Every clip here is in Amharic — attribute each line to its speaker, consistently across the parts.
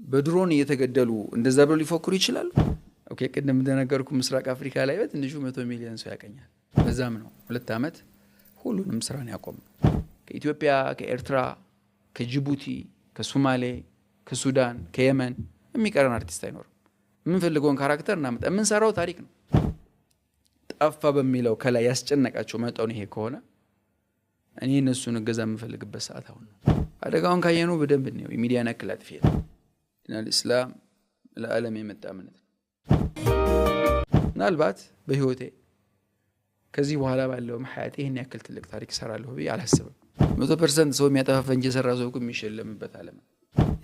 Speaker 1: በድሮን እየተገደሉ እንደዛ ብለው ሊፎክሩ ይችላሉ። Okay፣ ቅድም እንደነገርኩ ምስራቅ አፍሪካ ላይ በትንሹ 100 ሚሊዮን ሰው ያቀኛል። በዛም ነው 2 ዓመት ሁሉንም ስራን ያቆም። ከኢትዮጵያ፣ ከኤርትራ፣ ከጅቡቲ፣ ከሶማሌ፣ ከሱዳን፣ ከየመን የሚቀረን አርቲስት አይኖርም። የምንፈልገውን character እናመጣ። የምንሰራው ታሪክ ነው። ጠፋ በሚለው ከላይ ያስጨነቃቸው መጠኑ ይሄ ከሆነ እኔ እነሱን እገዛ የምፈልግበት ሰዓት አሁን ነው። አደጋውን ካየኑ በደንብ ነው። የሚዲያን ያክል አጥፊ የለም። ኢስላም ለዓለም የመጣ እምነት ነው። ምናልባት በህይወቴ ከዚህ በኋላ ባለውም ሀያቴ ይህን ያክል ትልቅ ታሪክ እሰራለሁ ብዬ አላስብም። 100% ሰው የሚያጠፋ ፈንጅ የሰራ ሰው እኮ የሚሸለምበት ዓለም ነው።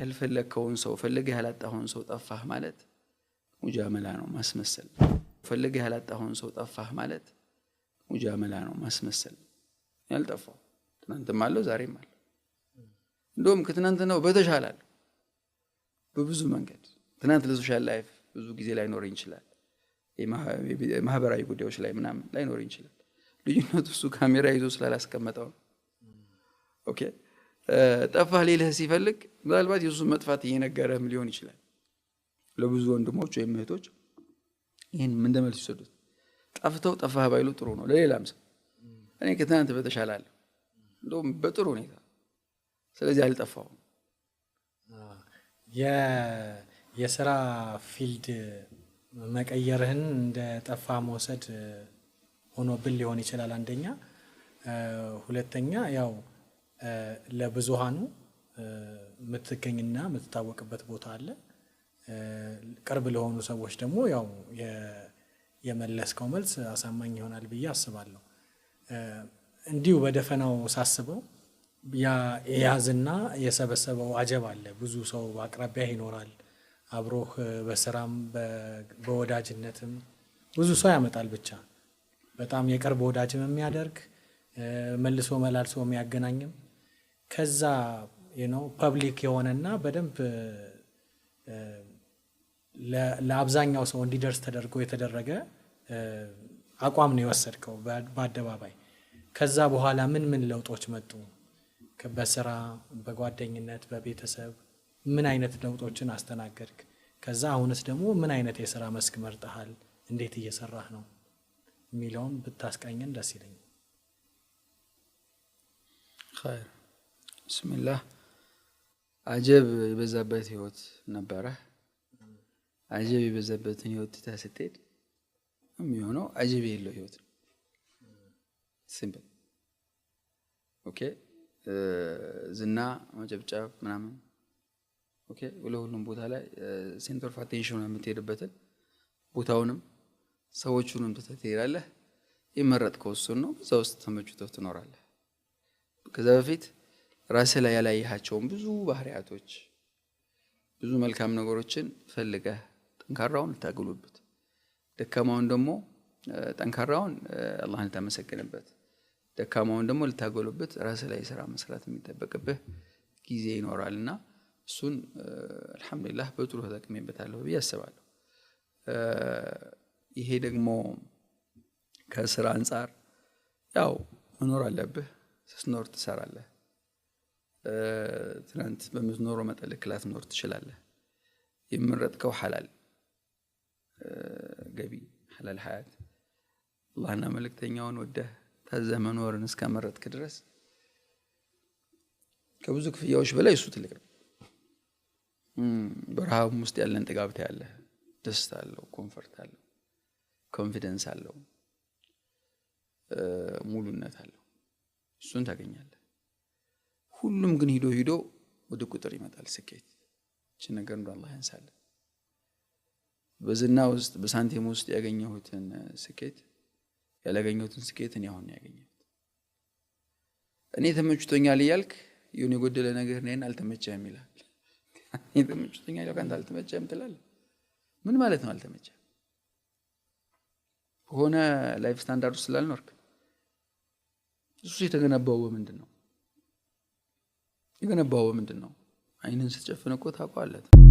Speaker 1: ያልፈለግከውን ሰው ፈልገህ ያላጣኸውን ሰው ጠፋህ ማለት ሙጃመላ ነው፣ ማስመሰል። ፈልገህ ያላጣኸውን ሰው ጠፋህ ማለት ሙጃመላ ነው፣ ማስመሰል። ያልጠፋው ትናንትም አለው፣ ዛሬም አለው። እንደውም ከትናንትናው በተሻለ አለው በብዙ መንገድ። ትናንት ለ social life ብዙ ጊዜ ላይኖረኝ ይችላል። የማህበራዊ ጉዳዮች ላይ ምናምን ላይኖረኝ ይችላል። ልዩነቱ እሱ ካሜራ ይዞ ስላላስቀመጠው ነው። Okay፣ ጠፋህ ሊልህ ሲፈልግ ምናልባት የእሱን መጥፋት እየነገረህም ሊሆን ይችላል። ለብዙ ወንድሞች ወይም እህቶች ይህን እንደ መልስ ይሰዱት። ጠፍተው ጠፋህ ባይሉ ጥሩ ነው። ለሌላም ሰው እኔ ከትናንት በተሻለ አለሁ፣ እንደውም በጥሩ ሁኔታ። ስለዚህ አልጠፋሁም።
Speaker 2: የስራ field መቀየርህን እንደ ጠፋ መውሰድ ሆኖብን ሊሆን ይችላል። አንደኛ፣ ሁለተኛ ያው ለብዙሃኑ የምትገኝና የምትታወቅበት ቦታ አለ። ቅርብ ለሆኑ ሰዎች ደግሞ ያው የመለስከው መልስ አሳማኝ ይሆናል ብዬ አስባለሁ። እንዲሁ በደፈናው ሳስበው ያ የያዝና የሰበሰበው አጀብ አለ። ብዙ ሰው በአቅራቢያህ ይኖራል። አብሮህ በስራም በወዳጅነትም ብዙ ሰው ያመጣል። ብቻ በጣም የቅርብ ወዳጅም የሚያደርግ፣ መልሶ መላልሶ የሚያገናኝም፣ ከዛ public የሆነና በደንብ ለአብዛኛው ሰው እንዲደርስ ተደርጎ የተደረገ አቋም ነው የወሰድከው በአደባባይ። ከዛ በኋላ ምን ምን ለውጦች መጡ? በስራ፣ በጓደኝነት፣ በቤተሰብ ምን አይነት ለውጦችን አስተናገድክ? ከዛ አሁንስ ደግሞ ምን አይነት የስራ መስክ መርጠሃል? እንዴት እየሰራህ ነው የሚለውን ብታስቃኘን ደስ ይለኛል።
Speaker 1: ኸይር፣ ብስሚላህ። አጀብ የበዛበት ህይወት ነበረ። አጀብ የበዛበትን ህይወት ትተህ ስትሄድ የሚሆነው አጀብ የሌለው ህይወት ነው። Simple, okay። ዝና፣ መጨብጨብ ምናምን፣ okay፣ ለሁሉም ቦታ ላይ center of attention የምትሄድበትን ቦታውንም ሰዎቹንም ትተህ ትሄዳለህ። የመረጥከው እሱን ነው። በዛ ውስጥ ተመችቶህ ትኖራለህ። ከዛ በፊት ራስህ ላይ ያላየሃቸውን ብዙ ባህሪያቶች፣ ብዙ መልካም ነገሮችን ፈልገህ ጠንካራውን ልታገሉበት፣ ደካማውን ደግሞ፣ ጠንካራውን አላህን ልታመሰግንበት፣ ደካማውን ደግሞ ልታጎሉበት ራስህ ላይ ስራ መስራት የሚጠበቅብህ ጊዜ ይኖራል እና እሱን አልሐምዱሊላህ በጥሩ ተጠቅሜበታለሁ ብዬ አስባለሁ። ይሄ ደግሞ ከስራ አንጻር ያው መኖር አለብህ። ስትኖር ትሰራለህ። ትናንት በምትኖረው መጠን ልክ ላትኖር ትችላለህ። የመረጥከው ሐላል ገቢ፣ ሐላል ሀያት፣ አላህና መልእክተኛውን ወደህ ታዘህ መኖርን እስከመረጥክ ድረስ ከብዙ ክፍያዎች በላይ እሱ ትልቅ ነው። በረሃብም ውስጥ ያለን ጥጋብ ታያለህ። ደስታ አለው፣ comfort አለው፣ confidence አለው፣ ሙሉነት አለው። እሱን ታገኛለህ። ሁሉም ግን ሂዶ ሂዶ ወደ ቁጥር ይመጣል። ስኬት እችን ነገር እንደ አላህ ያንሳለን። በዝና ውስጥ፣ በሳንቲም ውስጥ ያገኘሁትን ስኬት፣ ያላገኘሁትን ስኬት እኔ አሁን ያገኘሁት። እኔ ተመችቶኛል እያልክ የሆነ የጎደለ ነገር እኔን አልተመቸህም ይላል። እኔ ተመችቶኛል ያልክ አንተ አልተመቸህም ትላለህ። ምን ማለት ነው አልተመቸህም? በሆነ life standard ውስጥ ስላልኖርክ። እሱ የተገነባው በምንድን ነው? የገነባው በምንድን ነው? አይንን ስትጨፍን እኮ ታውቀዋለህ።